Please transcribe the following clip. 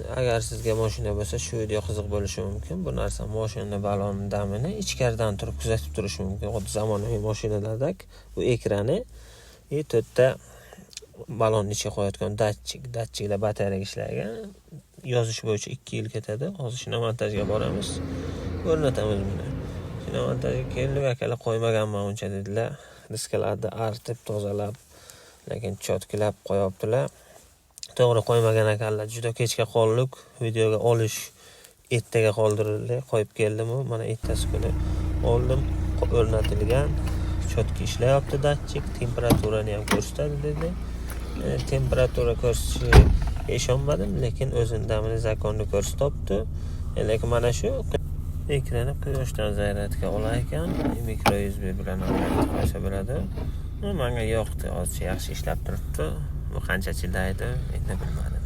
Agar sizga mashina bo'lsa, shu video qiziq bo'lishi mumkin. Bu narsa mashina baloni damini ichkaridan turib kuzatib turishi mumkin. Xuddi zamonaviy mashinalardek bu ekrani и to'rtta balonni ichiga qo'yayotgan datchik. Datchikda batareya ishlagan. Yozish bo'yicha 2 yil ketadi. Hozir shinomontajga boramiz. O'rnatamiz buni. Shinomontajga keldik, akalar qo'ymaganman uncha dedilar. Diskalarni artib, tozalab, lekin chotkilab qo'yaptilar. To'g'ri qo'ymagan ekanlar. Juda kechga qoldik. Videoga olish ertaga qoldirildi. Qo'yib keldim u. Mana ertasi kuni oldim. O'rnatilgan. Chotka ishlayapti datchik. Temperaturani ham ko'rsatadi dedi. Temperatura ko'rsatishiga ishonmadim, lekin o'zini damini законni ko'rsatyapti. Lekin mana shu ekrani quyoshdan zaryadka olar ekan. Micro USB bilan ham qo'ysa bo'ladi. Menga yoqdi, hozircha yaxshi ishlab turibdi. Bu qancha chidaydi, endi bilmadim.